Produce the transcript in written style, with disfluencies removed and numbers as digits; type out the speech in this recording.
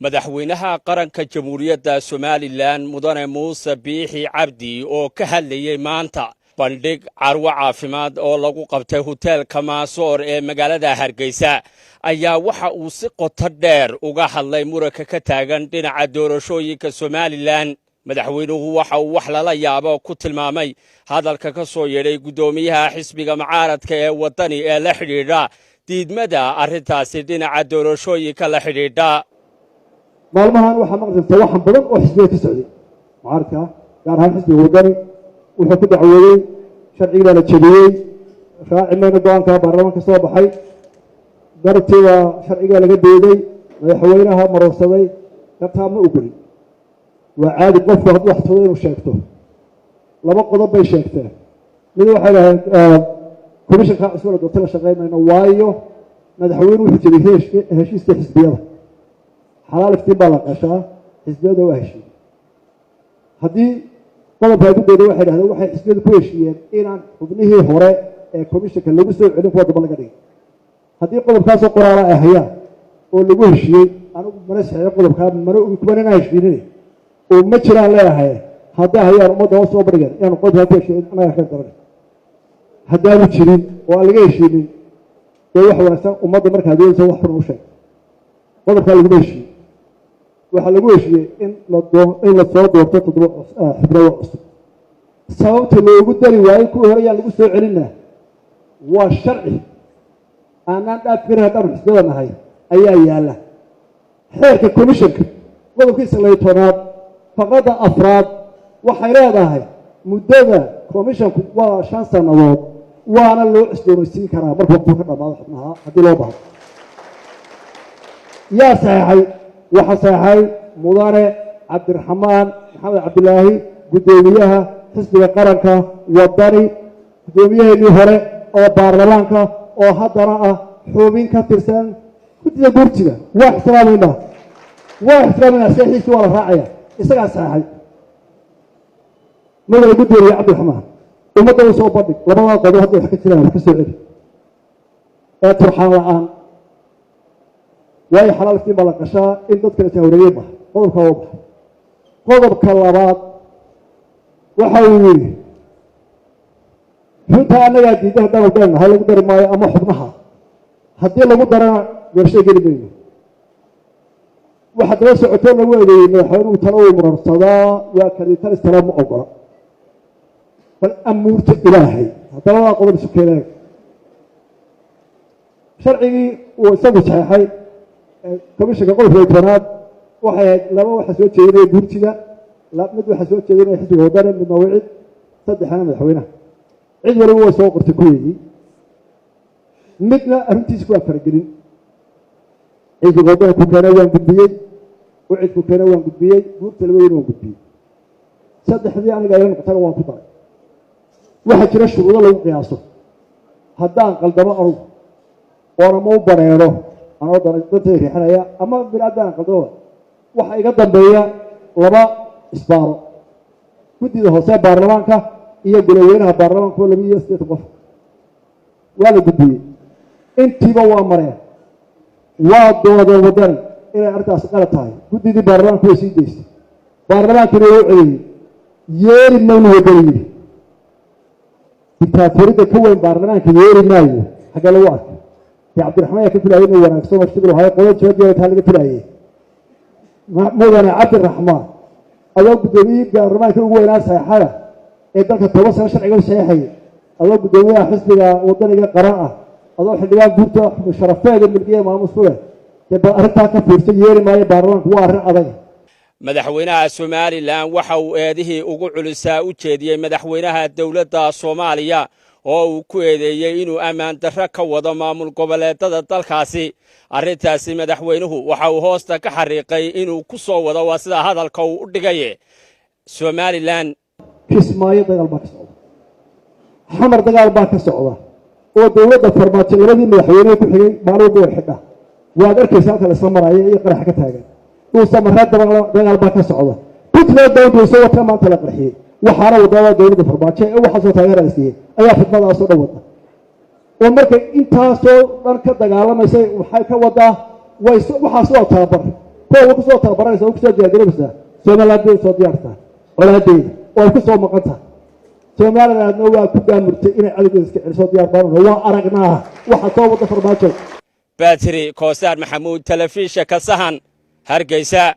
Madaxweynaha qaranka Jamhuuriyadda Somaliland, Mudane Muuse Biixi Cabdi, oo ka hadlayey maanta bandhig carwo caafimaad oo lagu qabtay hoteelka Maasoor ee magaalada Hargeysa, ayaa waxa uu si qoto dheer uga hadlay muranka ka taagan dhinaca doorashooyinka Somaliland. Madaxweynuhu waxa uu wax lala yaabo ku tilmaamay hadalka ka soo yeedhay guddoomiyaha xisbiga mucaaradka ee Waddani ee la xidhiidha diidmada arrintaasi dhinaca doorashooyinka la xidhiidha. Maalmahan waxaa maqli jirta waxan badan oo xisbiga ka socday mucaaradka, gaar ahaan xisbiga Waddani. Wuxuu ku dacwooday sharcigii baa la jebiyey, raaci mayno go-aanka baarlamaanka soo baxay, dartiiba sharcigaa laga deeday, madaxweynaha maroorsaday. Dartaa ma ogolin. Waa caadi qofku hadduu wax tudo inuu sheegto. Laba qodob bay sheegteen. Mid waxay dhaheen commissionka cusub la doortay la shaqayn mayno, waayo madaxweyne wuxuu jebiyey heshiiskii xisbiyada. Xalaal iftiin baa la qashaa, xisbiyada waa heshiiyey. Haddii qodobka ay ku dooday, waxay dhahdeen waxay xisbiyadu ku heshiiyeen inaan xubnihii hore ee commissionka lagu soo celin, kuwa damba laga dhigay. Haddii qodobkaasoo qoraala ay hayaan oo lagu heshiiyey, anigu mana saxeeyo qodobkaa, mana ogi kuban inaan heshiinin oo ma jiraan leeyahay. Hadday hayaan, ummadda hoos soo bandhigan inaanu qodobkaa ku heshiiyen, annaga ka daran. Haddaanu jirin oo aan laga heshiinin, dee wax wanaagsan ummadda markaad doonaysa wax xun u sheeg. Qodobkaa laguma heshiiyey. Waxaa lagu heshiiyey in la soo doorto toddoba xubnood cusub. Sababta loogu dari waayo kuwii hore yaan lagu soo celinna waa sharci aanaan dhaafi karin haddaanu xisbiyada nahay ayaa yaalla. Xeerka commissionka qodobkiisa 12aad faqradda afraad waxay leedahay muddada commissionku waa 5 sannadood, waana loo cusboonaysiin karaa markuu waqtigu ka dhamaado xubnaha haddii loo baahdo. Yaa saxeexay? Waxaa saxeexay Mudane Cabdiraxmaan Maxamed Cabdilaahi, guddoomiyaha xisbiga qaranka Wadani, guddoomiyaheenii hore oo baarlamaanka, oo haddana ah xubin ka tirsan guddida guurtiga. Waa ixtiraameynaa, waa ixtiraameynaa, saxiixiisi waa la raacaya, isagaa saxeexay. Mudane guddoomiye Cabdiraxmaan, ummadda u soo bandhig labadaa qodob. Hadday wax ka jiraan, wax ka soo celi ee turxaan la-aan, waayo xalaalkiin baa la qashaa in dadkana jahwareeyey maha. Qodobka waa baxay. Qodobka labaad waxa uu yidhi, runtaa annagaa diidda haddaan ogolnahay lagu dari maayo ama xubnaha haddii lagu darana doorashada geli mayno. Waxaa daba socotoo lagu eedeeyey madaxweynuhu talo uu murarsadaa, waa kalitalis, talo ma ogola. Bal amuurta Ilaahay, haddaba waa qodob isu keenaag. Sharcigii uu isagu saxeexay commissionka qodobka 10aad waxay ahayd laba waxaa soo jeedinaya guurtiga, mid waxaa soo jeedinaya xisbiga Wadani, midna wicid, saddexna madaxweynaha. Cid waliba way soo qortay kuweydii, midna arrintiisa waa faragelin. Xisbiga Wadani ku keenay waan gudbiyey, Ucid ku keenay waan gudbiyey, guurta labadiina waan gudbiyey, saddexdii aniga ila noqotana waan ku daray. Waxaa jira shuruudo lagu qiyaaso. Haddaan qaldamo anugu oona ma u bareero anoo dantayda riixanaya ama bini-aadaan qaldamo, waxa iga dambeeya laba isbaaro: guddida hoose baarlamaanka iyo guloweynaha baarlamaanka oo 82 qof. Waa la gudbiyey, intiiba waa mareen, waa doodeen Waddani inay arrintaasi qalad tahay. Guddidii baarlamaanku way sii daysay, baarlamaankina waa u celiyey. Yeeli maynu, Waddani yidhi. Dictaatorida ka weyn baarlamaanka yeeli maayo xaggee lagu arkay? Dee Cabdiraxmaan ayaa ka filaayay inuu wanaagsan oo shibir hayo qodob jabadiya taa laga filaayay. Mudane Cabdiraxmaan, adoo guddoomiyihii baarlamaanka ugu weynaa saxeexada ee dalka 10 sano sharciga u saxeexayay, adoo guddoomiyaha xisbiga Wadaniga qaran ah, adoo xildhibaan guurta sharafeeda milkiya maamus ku leh, dee bal arrintaa ka fiirsa. Yeeli maayo baarlamaanku, waa arrin adag. Madaxweynaha Somaliland waxa uu eedihii ugu culusaa u jeediyey madaxweynaha dowladda Soomaaliya, oo uu ku eedeeyey inuu ammaan darro ka wado maamul goboleedada dalkaasi. Arrintaasi madaxweynuhu waxa uu hoosta ka xariiqay inuu ku soo wado, waa sida hadalka uu u dhigaye, Somaliland. Kismaayo dagaal baa ka socda, Xamar dagaal baa ka socda, oo dowladda Farmaajo labadii madaxweynehe ku xigay maalin walba way xidha. Waad arkaysa halka la isla maraayo iyo qaraxa ka taagan. Dhuusamareed dagaal baa ka socda. Puntland dowladda wata maanta la qarxiyey. Waxaana wadada dowladda Farmaajo ee waxaasoo taageera la siiyey ayaa fidmadaasoo dhan wada, oo markay intaasoo dhan ka dagaalamaysa waxay ka wadaa way waxaas waa tababar. Kuwa way kusoo tababaranaysa, way kusoo diyaargarobaysaa. Somaliland bay usoo diyaartaa colaadeeda oo ay kusoo maqan tahay. Somalilandna waa ku gaamurtay inay cadowgeeda iska celiso. Diyaar baanuna waa aragnaa waxa soo wada, Farmaajo. Batri Koosaar Maxamuud, telefishinka Sahan, Hargeysa.